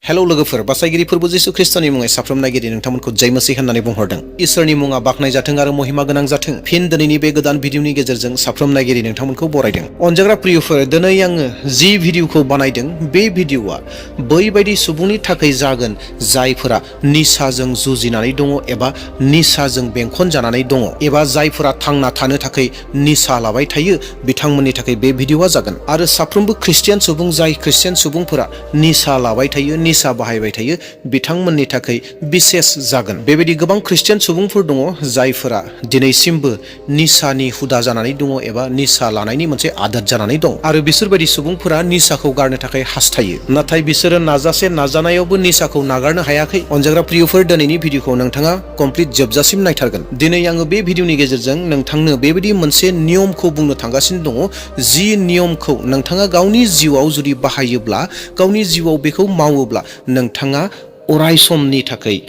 Hello लोगोफोर बासायगिरि फोरबो जिसु ख्रिस्टनि मुङै साफ्रोम नायगिरि नोंथांमोनखौ जय मसीह होननानै बुंहरदों। इसोरनि मुङा बाखनाय जाथों आरो महिमा गोनां जाथों। फिन दिनैनि बे गोदान भिडिअनि गेजेरजों साफ्रोम नायगिरि नोंथांमोनखौ बरायदों। अनजाग्रा प्रियफोर, दिनै आङो जि भिडिअखौ बानायदों बे भिडिअआ बैबायदि सुबुंनि थाखाय जागोन जायफोरा निसाजों जुजिनानै दङ एबा निसाजों बेंखन जानानै दङ एबा जायफोरा थांना थानो थाखाय निसा लाबाय थायो बिथांमोननि थाखाय बे भिडिअआ जागोन। आरो साफ्रोमबो ख्रिस्टियान सुबुं जाय ख्रिस्टियान सुबुंफोरा निसा लाबाय थायो निसा बाहायबाय थायो बिथांमोननि थाखाय बिसेस जागोन। बेबायदि गोबां ख्रिस्टियान सुबुंफोर दङ जायफोरा दिनैसिमबो निसानि हुदा जानानै दङ एबा निसा लानायनि मोनसे आदत जानानै दं आरो बिसोरबायदि सुबुंफोरा निसाखौ गारनो थाखाय हास्थायो, नाथाय बिसोरो नाजासे नाजानायावबो निसाखौ नागारनो हायाखै। अनजाग्रा प्रियफोर, दिनैनि भिडिअखौ नोंथाङा कमप्लिट जोबजासिम नायथारगोन। दिनै आङो बे भिडिअनि गेजेरजों नोंथांनो बेबायदि मोनसे नियमखौ बुंनो थांगासिनो दङ, जि नियमखौ नोंथाङा गावनि जिउआव जुदि बाहायोब्ला, गावनि जिउआव बेखौ मावोब्ला नोंथाङा अराय समनि थाखाय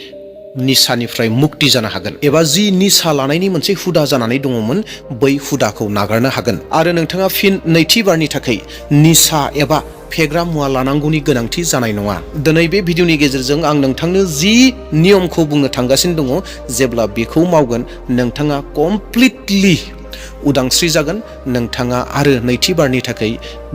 निसानिफ्राय मुक्ति जानो हागोन एबा जि निसा लानायनि मोनसे हुदा जानानै दङमोन बै हुदाखौ नागारनो हागोन आरो नोंथाङा फिन नैथि बारनि थाखाय निसा एबा फेग्रा मुवा लानांगौनि गोनांथि जानाय नङा। दिनै बे भिडिअनि गेजेरजों आं नोंथांनो जि नियमखौ बुंनो थांगासिनो दङ, जेब्ला बेखौ मावगोन नोंथाङा कमप्लिटलि उदांस्रि जागोन। नोंथाङा आरो नैथि बारनि थाखाय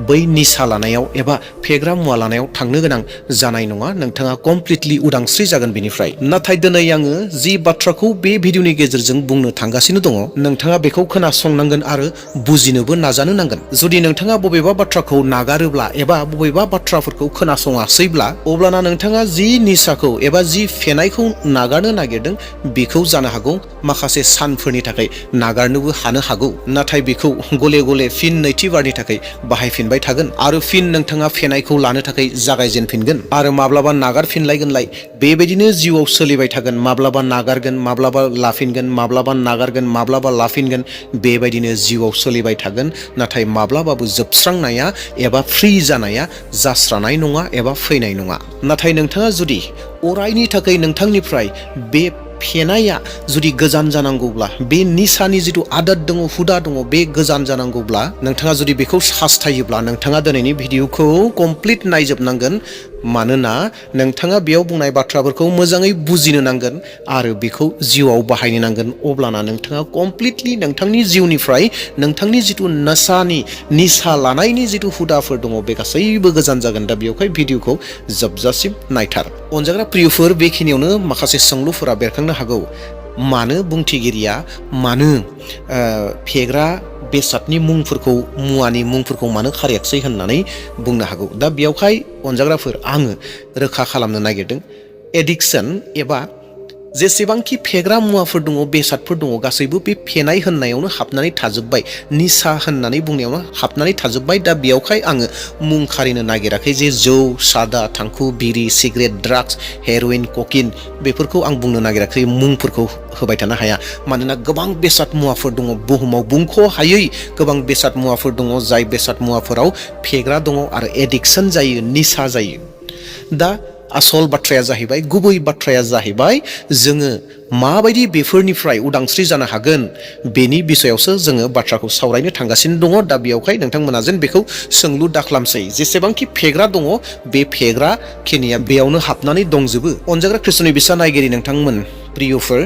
बै निसा लानायाव एबा फेग्रा मुवा लानायाव थांनो गोनां जानाय नङा। नोंथाङा कमप्लिटलि उदांस्रि जागोन बेनिफ्राय। नाथाय दिनै आङो जि बाथ्राखौ बे भिडिअनि गेजेरजों बुंनो थांगासिनो दङ, नोंथाङा बेखौ खोनासंनांगोन आरो बुजिनोबो नाजानो नांगोन। जुदि नोंथाङा बबेबा बाथ्राखौ नागारोब्ला एबा बबेबा बाथ्राफोरखौ खोनासङासैब्ला अब्लाना नोंथाङा जि निसाखौ एबा जि फेनायखौ नागारनो नागिरदों बेखौ जानो हागौ माखासे सानफोरनि थाखाय नागारनोबो हानो हागौ, नाथाय बेखौ गले गले फिन नैथि बारनि थाखाय बाहायफिनबाय थागोन आरो फिन नोंथाङा फेनायखौ लानो थाखाय जागायजेनफिनगोन आरो माब्लाबा नागारफिनलायगोनलाय। बेबायदिनो जिउआव सोलिबाय थागोन। माब्लाबा नागारगोन, माब्लाबा लाफिनगोन, माब्लाबा नागारगोन, माब्लाबा लाफिनगोन, बेबायदिनो जिउआव सोलिबाय थागोन। नाथाय माब्लाबाबो जोबस्रांनाया एबा फ्रि जानाया जास्रानाय नङा एबा फैनाय नङा। नाथाय नोंथाङा जुदि अरायनि थाखाय नोंथांनिफ्राय बे फेनाया जुदि गोजान जानांगौब्ला, बे निसानि जिथु आदत दङ, हुदा दङ, बे गोजान जानांगौब्ला नोंथाङा जुदि बेखौ हास्थायोब्ला नोंथाङा दिनैनि भिडिअखौ कमप्लिट नायजोबनांगोन। मानोना नोंथाङा बेयाव बुंनाय बाथ्राफोरखौ मोजाङै बुजिनो नांगोन आरो बेखौ जिउआव बाहायनो नांगोन। अब्लाना नोंथाङा कमप्लिटलि नोंथांनि जिउनिफ्राय नोंथांनि जिथु निसा लानायनि जिथु हुदाफोर दङ बे गासैबो गोजान जागोन। दा बेवहाय भिडिअखौ जोबजासिम नायथार। अनजाग्रा प्रियफोर, बेखिनियावनो माखासे सोंलुफोरा बेरखांनो हागौ। मानो बुंथिगिरिया फेग्रा बेसादनि मुंफोरखौ, मुवानि मुंफोरखौ मानो खारियाखिसै होननानै बुंनो हागौ। दा बेयावहाय अनजाग्राफोर, आङो रोखा खालामनो नागिरदों एडिक्सन एबा जेसेबांखि फेग्रा मुवाफोर दङ, बेसादफोर दङ, गासैबो बे फेनाय होननायावनो हाबनानै थाजोब्बाय, निसा होननानै बुंनायावनो हाबनानै थाजोब्बाय। दा बेयावहाय आङो मुं खारिनो नागिराखै जे जौ, सादा, थांखु, बिरि, सिगारेट, ड्राग्स, हेर'इन, ककिन, बेफोरखौ आं बुंनो नागिराखै। मुंफोरखौ होबाय थानो हाया, मानोना गोबां बेसाद मुवाफोर दङ, बुहुमाव बुंख' हायै गोबां बेसाद मुवाफोर दङ जाय बेसाद मुवाफोराव फेग्रा दङ आरो एडिक्सन जायो, निसा जायो। दा आसल बाथ्राया जाहैबाय, गुबै बाथ्राया जाहैबाय, जोङो माबायदि बेफोरनिफ्राय उदांस्रि जानो हागोन बेनि बिसयावसो जोङो बाथ्राखौ सावरायनो थांगासिनो दङ। दा बेयावहाय नोंथांमोना जेन बेखौ सोंलु दाख्लामसै, जेसेबांखि फेग्रा दङ बे फेग्रा खिनिया बेयावनो हाबनानै दंजोबो। अनजाग्रा ख्रिस्टनि बिसा नायगिरि नोंथांमोन प्रियफोर,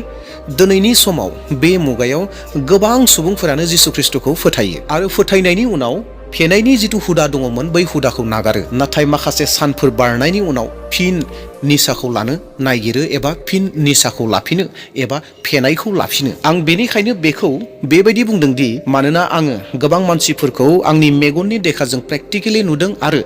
दिनैनि समाव बे मुगायाव गोबां सुबुंफोरानो जिसु ख्रिस्टखौ फोथायो आरो फोथायनायनि उनाव फेनायनि जिथु हुदा दङमोन बै हुदाखौ नागारो। नाथाय माखासे सानफोर बारनायनि उनाव फिन निसाखौ लानो नागिरो एबा फिन निसाखौ लाफिनो एबा फेनायखौ लाफिनो। आं बेनिखायनो बेखौ बेबायदि बुंदों दि मानोना आङो गोबां मानसिफोरखौ आंनि मेगननि देखाजों प्रेक्टिकेलि नुदों आरो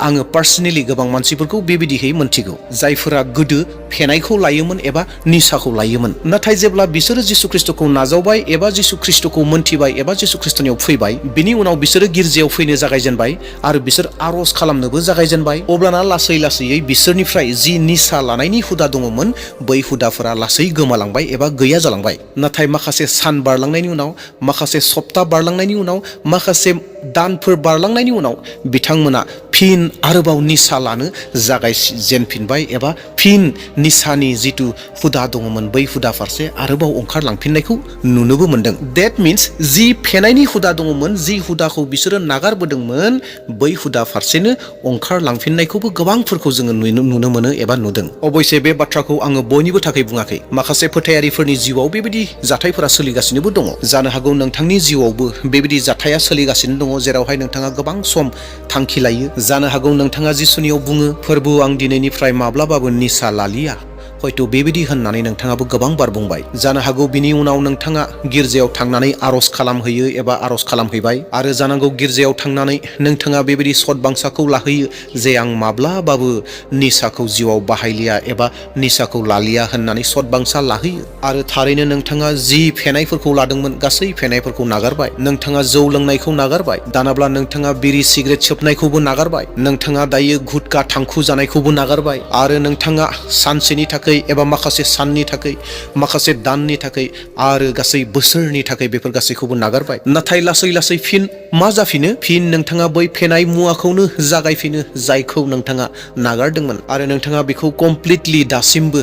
आङो पार्सनेलि गोबां मानसिफोरखौ बेबायदिहै मोनथिगौ जायफोरा गोदो फेनायखौ लायोमोन एबा निसाखौ लायोमोन। नाथाय जेब्ला बिसोरो जिसु ख्रिस्टखौ नाजावबाय एबा जिसु ख्रिस्टखौ मोनथिबाय एबा जिसु ख्रिस्टनियाव फैबाय, बिनि उनाव बिसोरो गिर्जायाव फैनो जागायजेनबाय आरो बिसोर आर'ज खालामनोबो जागायजेनबाय, अब्लाना लासै लासैयै बिसोरनिफ्राय जि निसा लानायनि हुदा दङमोन बै हुदाफोरा लासै गोमालांबाय एबा गैया जालांबाय। नाथाय माखासे सान बारलांनायनि उनाव, माखासे सप्ता बारलांनायनि उनाव, माखासे दानफोर बारलांनायनि उनाव बिथांमोना फिन आरोबाव निसा लानो जागायजेनफिनबाय एबा फिन निसानि जिथु हुदा दङमोन बै हुदा फारसे आरोबाव ओंखारलांफिननायखौ नुनोबो मोनदों। देट मिन्स जि फेनायनि हुदा दङमोन, जि हुदाखौ बिसोरो नागारबोदोंमोन बै हुदा फारसेनो ओंखारलांफिननायखौबो गोबांफोरखौ जोङो नुनो मोनो एबा नुदों। अबयसे बे बाथ्राखौ आङो बयनिबो थाखाय बुङाखै। माखासे फोथायारिफोरनि जिउआव बेबायदि जाथायफोरा सोलिगासिनोबो दङ। जानो हागौ नोंथांनि जिउआवबो बेबायदि जाथाया सोलिगासिनो दङ, जेरावहाय नोंथाङा गोबां सम थांखि लायो। जानो हागौ नोंथाङा जिसुनियाव बुङो, फोरबु आं दिनैनिफ्राय माब्लाबाबो निसा लालिया। हयथ' बेबायदि होननानै नोंथाङाबो गोबां बार बुंबाय। जानो हागौ बिनि उनाव नोंथाङा गिर्जायाव थांनानै आर'ज खालामहैयो एबा आर'ज खालामहैबाय, आरो जानांगौ गिर्जायाव थांनानै नोंथाङा बेबायदि सतबांसाखौ लाहैयो जे आं माब्लाबाबो निसाखौ जिउआव बाहायलिया एबा निसाखौ लालिया होननानै सतबांसा लाहैयो। आरो थारैनो नोंथाङा जि फेनायफोरखौ लादोंमोन गासै फेनायफोरखौ नागारबाय। नोंथाङा जौ लोंनायखौ नागारबाय, दानाब्ला नोंथाङा बिरि सिगारेट सोबनायखौबो नागारबाय। नोंथाङा दायो गुटखा थांखु जानायखौबो नागारबाय, आरो नोंथाङा सानसेनि थाखाय एबा माखासे साननि थाखाय, माखासे दाननि थाखाय आरो गासै बोसोरनि थाखाय बेफोर गासैखौबो नागारबाय। नाथाय लासै लासै फिन मा जाफिनो? फिन नोंथाङा बै फेनाय मुवाखौनो जागायफिनो जायखौ नोंथाङा नागारदोंमोन, आरो नोंथाङा बेखौ कमप्लिटलि दासिमबो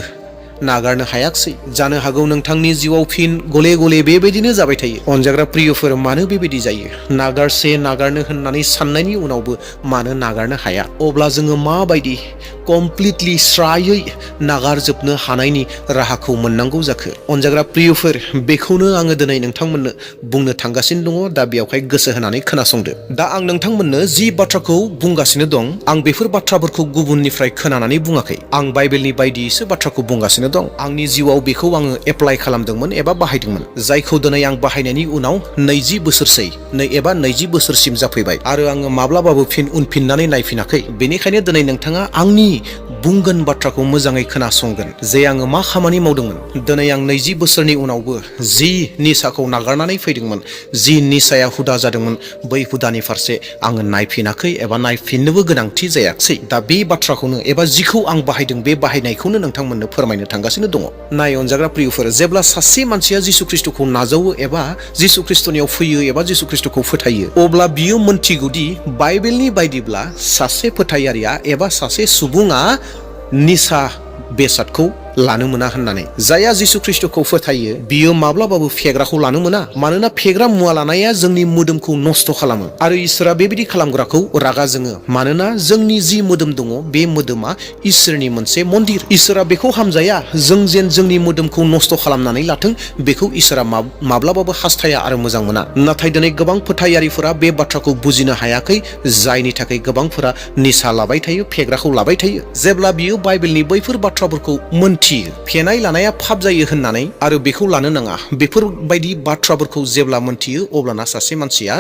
नागारनो हायाखसै। जानो हागौ नोंथांनि जिउआव फिन गले गले बेबायदिनो जाबाय थायो। अनजाग्रा प्रियफोर, मानो बेबायदि जायो? नागारनो होननानै साननायनि उनावबो मानो नागारनो हाया? अब्ला जोङो माबायदि कमप्लिटलि स्रायै नागारजोबनो हानायनि राहाखौ मोननांगौ जाखो? अनजाग्रा प्रियफोर, बेखौनो आङो दिनै नोंथांमोननो बुंनो थांगासिनो दङ। दा बेयावहाय गोसो होनानै खोनासंदो। दा आं नोंथांमोननो जि बाथ्राखौ बुंगासिनो दं, आं बेफोर बाथ्राफोरखौ गुबुननिफ्राय खोनानानै बुङाखै। आं बाइबेलनि बायदियैसो बाथ्राखौ बुंगासिनो दं। आंनि जिउआव बेखौ आङो एप्लाइ खालामदोंमोन एबा बाहायदोंमोन, जायखौ दिनै आं बाहायनायनि उनाव 20 बोसोरसै एबा 20 बोसोरसिम जाफैबाय, आरो आङो माब्लाबाबो फिन उनफिननानै नायफिनाखै। बेनिखायनो दिनै नोंथाङा आंनि बुंगोन बाथ्राखौ मोजाङै खोनासंगोन जे आङो मा खामानि मावदोंमोन। दिनै आं 20 बोसोरनि उनावबो जि निसाखौ नागारनानै फैदोंमोन, जि निसाया हुदा जादोंमोन, बै हुदानि फारसे आङो नायफिनाखै एबा नायफिननोबो गोनांथि जायाखसै। दा बे बाथ्राखौनो एबा जिखौ आं बाहायदों बे बाहायनायखौनो नोंथांमोननो फोरमायनो थांगासिनो दङ। नाय अनजाग्रा प्रियफोर, जेब्ला सासे मानसिया जिसु ख्रिस्ट'खौ नाजावो एबा जिसु ख्रिस्ट'नियाव फैयो एबा जिसु ख्रिस्ट'खौ फोथायो, अब्ला बियो मोनथिगौदि बाइबेलनि बायदिब्ला सासे फोथायारिया एबा सासे सुबुङा निसा बेसादखौ लानो मोना होननानै। जायहा जिसु ख्रिस्ट'खौ फोथायो बियो माब्लाबाबो फेग्राखौ लानो मोना, मानोना फेग्रा मुवा लानाया जोंनि मोदोमखौ नस्थ' खालामो, आरो इसोरा बेबायदि खालामग्राखौ रागा जोङो। मानोना जोंनि जि मोदोम दङ, बे मोदोमा इसोरनि मोनसे मन्दिर। इसोरा बेखौ हामजाया जों जेन जोंनि मोदोमखौ नस्थ' खालामनानै लाथों, बेखौ इसोरा माब्लाबाबो हास्थाया आरो मोजां मोना। नाथाय दिनै गोबां फोथायारिफोरा बे बाथ्राखौ बुजिनो हायाखै, जायनि थाखाय गोबांफोरा निसा लाबाय थायो, फेग्राखौ लाबाय थायो। जेब्ला बियो बाइबेलनि बैफोर बाथ्राफोरखौ मोनथियो, फेनाय लानाया पाप जायो होननानै आरो बेखौ लानो नाङा, बेफोरबायदि बाथ्राफोरखौ जेब्ला मोनथियो, अब्लाना सासे मानसिया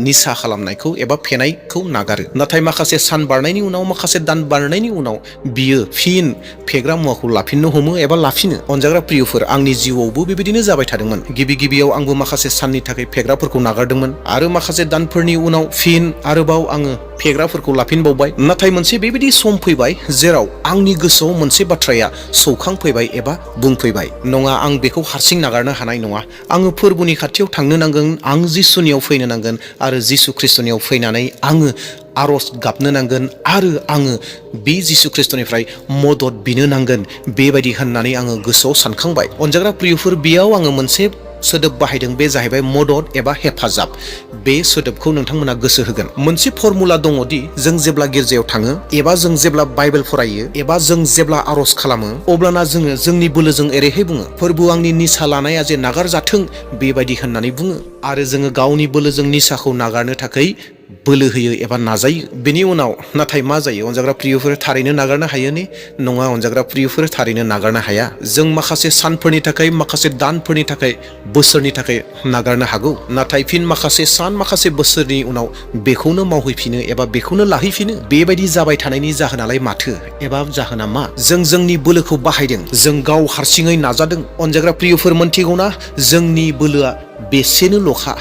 निसा खालामनायखौ एबा फेनायखौ नागारो। नाथाय माखासे सान बारनायनि उनाव, माखासे दान बारनायनि उनाव बियो फिन फेग्रा मुवाखौ लाफिननो हमो एबा लाफिनो। अनजाग्रा प्रियफोर, आंनि जिउआवबो बेबायदिनो जाबाय थादोंमोन। गिबियाव आंबो माखासे साननि थाखाय फेग्राफोरखौ नागारदोंमोन, आरो माखासे दानफोरनि उनाव फिन आरोबाव आङो फेग्राफोरखौ लाफिनबावबाय। नाथाय मोनसे बेबायदि सम फैबाय जेराव आंनि गोसोआव मोनसे बाथ्राया सौखांफैबाय एबा बुंफैबाय, नङा, आं बेखौ हारसिं नागारनो हानाय नङा। आङो फोरबुनि खाथियाव थांनो नांगोन, आं जिसुनियाव फैनो नांगोन, आरो जिसु ख्रिस्ट'नियाव फैनानै आङो आर'ज गाबनो नांगोन, आरो आङो बे जिसु ख्रिस्ट'निफ्राय मदद बिनो नांगोन। बेबायदि होननानै आङो गोसोआव सानखांबाय। अनजाग्रा प्रियफोर, बेयाव आङो मोनसे सोदोब बाहायदों, बे जाहैबाय मदद एबा हेफाजाब। बे सोदोबखौ नोंथांमोना गोसो होगोन। मोनसे फर्मुला दङदि जों जेब्ला गिर्जायाव थाङो, एबा जों जेब्ला बाइबेल फरायो, एबा जों जेब्ला आर'ज खालामो, अब्लाना जोङो जोंनि बोलोजों एरैहाय बुङो, फोरबु आंनि निसा लानाया जे नागारजाथों, बेबायदि होननानै बुङो। आरो जोङो गावनि बोलोजों निसाखौ नागारनो थाखाय बोलो होयो एबा नाजायो। बेनि उनाव नाथाय मा जायो? अनजाग्रा प्रियफोर, थारैनो नागारनो हायो ने? नङा अनजाग्रा प्रियफोर, थारैनो नागारनो हाया। जों माखासे सानफोरनि थाखाय, माखासे दानफोरनि थाखाय, बोसोरनि थाखाय नागारनो हागौ, नाथाय फिन माखासे सान, माखासे बोसोरनि उनाव बेखौनो मावहैफिनो एबा बेखौनो लाहैफिनो। बेबायदि जाबाय थानायनि जाहोनालाय माथो, एबा जाहोना मा? जों जोंनि बोलोखौ बाहायदों, जों गाव हारसिङै नाजादों। अनजाग्रा प्रियफोर, मोनथिगौना जोंनि बोलोआ बेसेनोल'खा?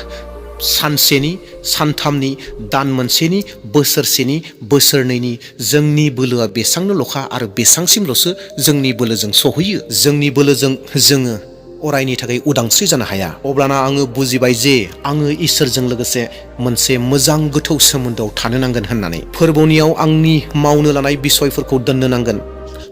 सानसेनि, सानथामनि, दान मोनसेनि, बोसोरसेनि, बोसोरनैनि जोंनि बोलोआ बेसांनोल'खा, आरो बेसांसिमल'सो जोंनि बोलोजों सहैयो। जोंनि बोलोजों जोङो अरायनि थाखाय उदांस्रि जानो हाया। अब्लाना आङो बुजिबाय जे आङो इसोरजों लोगोसे मोनसे मोजां गोथौ सोमोन्दोआव थानो नांगोन होननानै। फोरबुनियाव आंनि मावनो लानाय बिसयफोरखौ दोननो नांगोन,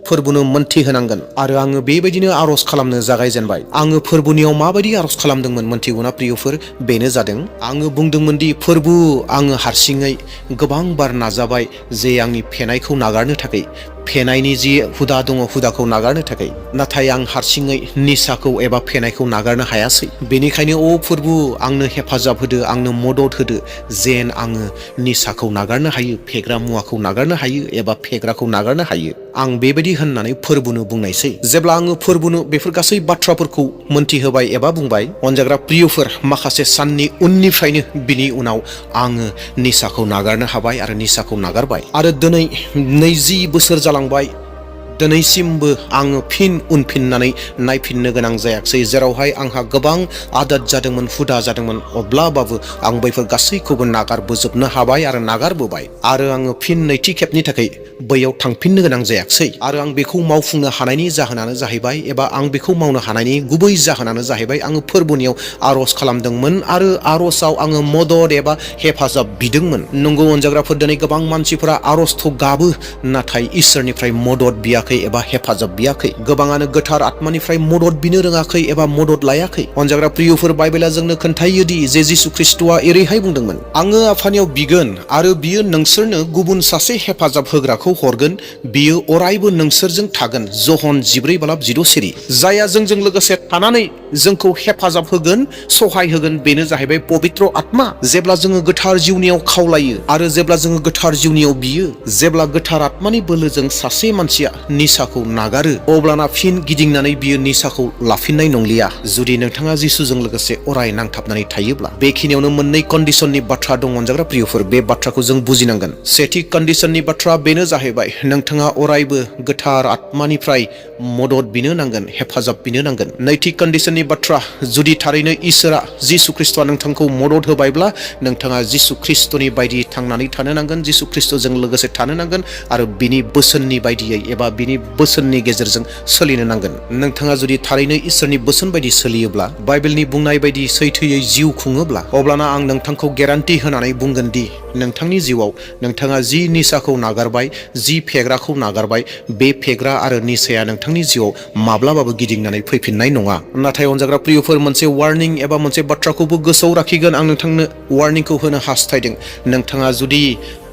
फोरबुनो मोनथिहोनांगोन, आरो आङो बेबायदिनो आर'ज खालामनो जागायजेनबाय। आङो फोरबुनियाव माबायदि आर'ज खालामदोंमोन मोनथिगौना प्रियफोर? बेनो जादों, आङो बुंदोंमोन दि फोरबु, आङो हारसिङै गोबां बार नाजाबाय जे आंनि फेनायखौ नागारनो थाखाय, फेनायनि जि हुदा दङ हुदाखौ नागारनो थाखाय, नाथाय आं हारसिङै निसाखौ एबा फेनायखौ नागारनो हायासै। बेनिखायनो फोरबु आंनो हेफाजाब होदो, आंनो मदद होदो, जेन आङो निसाखौ नागारनो हायो, फेग्रा मुवाखौ नागारनो हायो एबा फेग्राखौ नागारनो हायो। आं बेबायदि होननानै फोरबुनो बुंनायसै। जेब्ला आङो फोरबुनो बेफोर गासै बाथ्राफोरखौ मोनथिहोबाय एबा बुंबाय, अनजाग्रा प्रियफोर माखासे साननि उननिफ्रायनो बिनि उनाव आङो निसाखौ नागारनो हाबाय आरो निसाखौ नागारबाय। आरो दिनै 20 बोसोर जालांबाय, दिनैसिमबो आङो फिन उनफिननानै नायफिननो गोनां जायाखसै। जेरावहाय आंहा गोबां आदत जादोंमोन, हुदा जादोंमोन, अब्लाबाबो आं बैफोर गासैखौबो नागारबोजोबनो हाबाय आरो नागारबोबाय। आरो आङो फिन नैथि खेबनि थाखाय बैयाव थांफिननो गोनां जायाखसै। आरो आं बेखौ मावफुंनो हानायनि जाहोनानो जाहैबाय, एबा आं बेखौ मावनो हानायनि गुबै जाहोनानो जाहैबाय, आङो फोरबुनियाव आर'ज खालामदोंमोन आरो आर'जआव आङो मदद एबा हेफाजाब बिदोंमोन। नंगौ अनजाग्राफोर, दिनै गोबां मानसिफोरा आर'जखौ गाबो, नाथाय इसोरनिफ्राय मदद बियाखै एबा हेफाजाब बियाखै। गोबाङानो गोथार आत्मानिफ्राय मदद बिनो रोङाखै एबा मदद लायाखै। अनजाग्रा प्रियफोर, बाइबेला जोंनो खोन्थायोदि जे जिसु ख्रिस्ट'आ एरैहाय बुंदोंमोन, आङो आफानियाव बिगोन आरो बियो नोंसोरनो गुबुन सासे हेफाजाब होग्राखौ हरगोन, बियो अरायबो नोंसोरजों थागोन। जहन 14:7 जायहा जोंजों लोगोसे थानानै जोंखौ हेफाजाब होगोन, सहाय होगोन, बेनो जाहैबाय पबित्र आत्मा। जेब्ला जोङो गोथार जिउनियाव खावलायो आरो जेब्ला जोङो गोथार जिउनियाव बियो, जेब्ला गोथार आत्मानि बोलोजों सासे मानसिया निसाखौ नागारो, अब्लाना फिन गिदिंनानै बियो निसाखौ लाफिननाय नंलिया। जुदि नोंथाङा जिसुजों लोगोसे अराय नांथाबनानै थायोब्ला। बेखिनियावनो मोननै कन्डिशननि बाथ्रा दं अनजाग्रा प्रियफोर, बे बाथ्राखौ जों बुजिनांगोन। सेथि कन्डिशननि बाथ्रा बेनो जाहैबाय, नोंथाङा अरायबो गोथार आत्मानिफ्राय मदद बिनो नांगोन, हेफाजाब बिनो नांगोन। नैथि कन्डिशननि बाथ्रा, जुदि थारैनो इसोरा जिसु ख्रिस्ट'आ नोंथांखौ मदद होबायब्ला, नोंथाङा जिसु ख्रिस्ट'नि बायदि थांनानै थानो नांगोन, जिसु ख्रिस्ट'जों लोगोसे थानो नांगोन आरो बिनि बोसोननि बायदियै एबा बिनि बोसोननि गेजेरजों सोलिनो नांगोन। नोंथाङा जुदि थारैनो इसोरनि बोसोन बायदि सोलियोब्ला, बाइबेलनि बुंनाय बायदि सैथोयै जिउ खुङोब्ला, अब्लाना आं नोंथांखौ गेरान्टि होनानै बुंगोन दि नोंथांनि जिउआव नोंथाङा जि निसाखौ नागारबाय, जि फेग्राखौ नागारबाय, बे फेग्रा आरो निसाया नोंथांनि जिउआव माब्लाबाबो गिदिंनानै फैफिननाय नङा। नाथाय अनजाग्रा प्रियफोर, मोनसे वार्निं एबा मोनसे बाथ्राखौबो गोसोआव लाखिगोन। आं नोंथांनो वार्निंखौ होनो हास्थायदों। नोंथाङा जुदि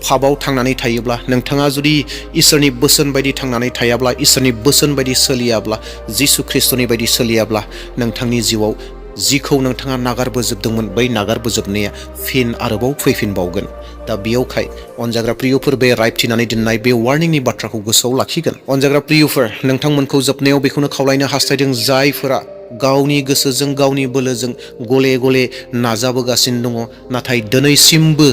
फाबाव थांनानै थायोब्ला, नोंथाङा जुदि इसोरनि बोसोन बायदि थांनानै थायाब्ला, इसोरनि बोसोन बायदि सोलियाब्ला, जिसु ख्रिस्ट'नि बायदि सोलियाब्ला, नोंथांनि जिउआव जिखौ नोंथाङा नागारबोजोबदोंमोन, बै नागारबोजोबनाया फिन आरोबाव फैफिनबावगोन। दा बेयावखाय अनजाग्रा प्रियफोर, बे रायथिनानै दोननाय बे वार्निंनि बाथ्राखौ गोसोआव लाखिगोन। अनजाग्रा प्रियफोर, नोंथांमोनखौ जोबनायाव बेखौनो खावलायनो हास्थायदों, जायफोरा गावनि गोसोजों, गावनि बोलोजों गले गले नाजाबोगासिनो दङ, नाथाय दिनैसिमबो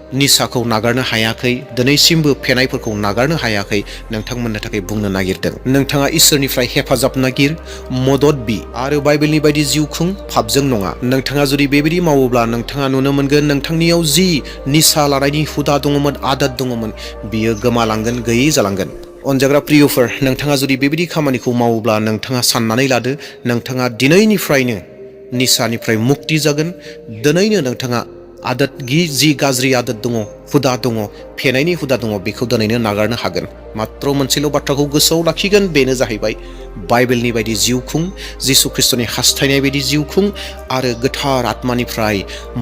निसाखौ नागारनो हायाखै, दिनैसिमबो फेनायफोरखौ नागारनो हायाखै, नोंथांमोननो थाखाय बुंनो नागिरदों, नोंथाङा इसोरनिफ्राय हेफाजाब नागिर, मदद बि आरो बाइबेलनि बायदि जिउ खुं, पापजों नङा। नोंथाङा जुदि बेबायदि मावोब्ला, नोंथाङा नुनो मोनगोन नोंथांनियाव जि निसा लानायनि हुदा दङमोन, आदत दङमोन, बियो गोमालांगोन, गैयै जालांगोन। अनजाग्रा प्रियफोर, नोंथाङा जुदि बेबायदि खामानिखौ मावोब्ला, नोंथाङा साननानै लादो, नोंथाङा दिनैनिफ्रायनो निसानिफ्राय मुक्ति जागोन। दिनैनो नोंथाङा आदत जि गाज्रि आदत दङ, हुदा दङ, फेनायनि हुदा दङ, बेखौ दिनैनो नागारनो हागोन। मात्र मोनसेल' बाथ्राखौ गोसोआव लाखिगोन, बेनो जाहैबाय बाइबेलनि बायदि जिउ खुं, जिसु ख्रिस्ट'नि हास्थायनाय बायदि जिउ खुं आरो गोथार आत्मानिफ्राय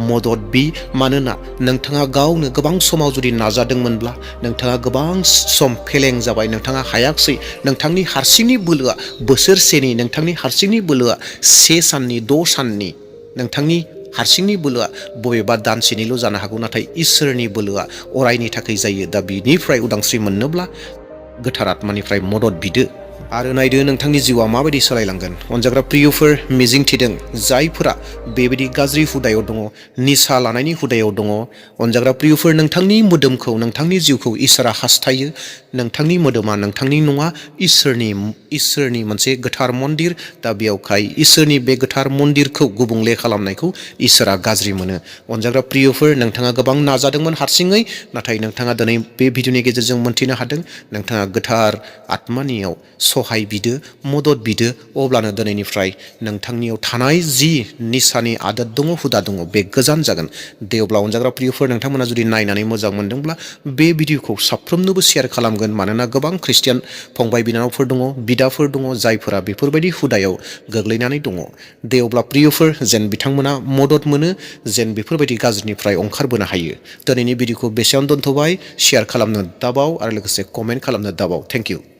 मदद बि। मानोना नोंथाङा गावनो गोबां समाव जुदि नाजादोंमोनब्ला, नोंथाङा गोबां सम फेलें जाबाय, नोंथाङा हायाखसै। नोंथांनि हारसिंनि बोलोआ बोसोरसेनि, नोंथांनि हारसिंनि बोलोआ 1 साननि, 6 साननि, नोंथांनि हारसिंनि बोलोआ बबेबा दानसेनिल' जानो हागौ, नाथाय इसोरनि बोलोआ अरायनि थाखाय जायो। दा बिनिफ्राय उदांस्रि मोननोब्ला गोथार आत्मानिफ्राय मदद बिदो आरो नायदो नोंथांनि जिउआ माबायदि सोलायलांगोन। अनजाग्रा प्रियफोर, मिजिंथिदों जायफोरा बेबायदि गाज्रि हुदायाव दङ, निसा लानायनि हुदायाव दङ, अनजाग्रा प्रियफोर, नोंथांनि मोदोमखौ, नोंथांनि जिउखौ इसोरा हास्थायो। नोंथांनि मोदोमा नोंथांनि नङा, इसोरनि मोनसे गोथार मन्दिर। दा बेयावखाय इसोरनि बे गोथार मन्दिरखौ गुबुंले खालामनायखौ इसोरा गाज्रि मोनो। अनजाग्रा प्रियफोर, नोंथाङा गोबां नाजादोंमोन हारसिङै, नाथाय नोंथाङा दिनै बे भिडिअनि गेजेरजों मोनथिनो हादों, नोंथाङा गोथार आत्मानियाव सहाय बिदो, मदद बिदो, अब्लानो दिनैनिफ्राय नोंथांनियाव थानाय जि निसानि आदत दङ, हुदा दङ, बे गोजान जागोन। दे अब्ला अनजाग्रा प्रियफोर, नोंथांमोना जुदि नायनानै मोजां मोनदोंब्ला बे भिडिअखौ साफ्रोमनोबो शेयार खालामगोन। खालामगोन मानोना गोबां ख्रिस्टियान फंबाय बिनानावफोर दङ बिदाफोर दङ जायफोरा बेफोरबायदि हुदायाव गोग्लैनानै दङ दे अब्ला प्रियफोर जेन बिथांमोना मदद मोनो जेन बेफोरबायदि गाज्रिनिफ्राय ओंखारबोनो हायो दिनैनि भिडिअखौ बेसेयावनो दोनथ'बाय शेयार खालामनो दाबाव आरो लोगोसे कमेन्ट खालामनो दाबाव थेंक इउ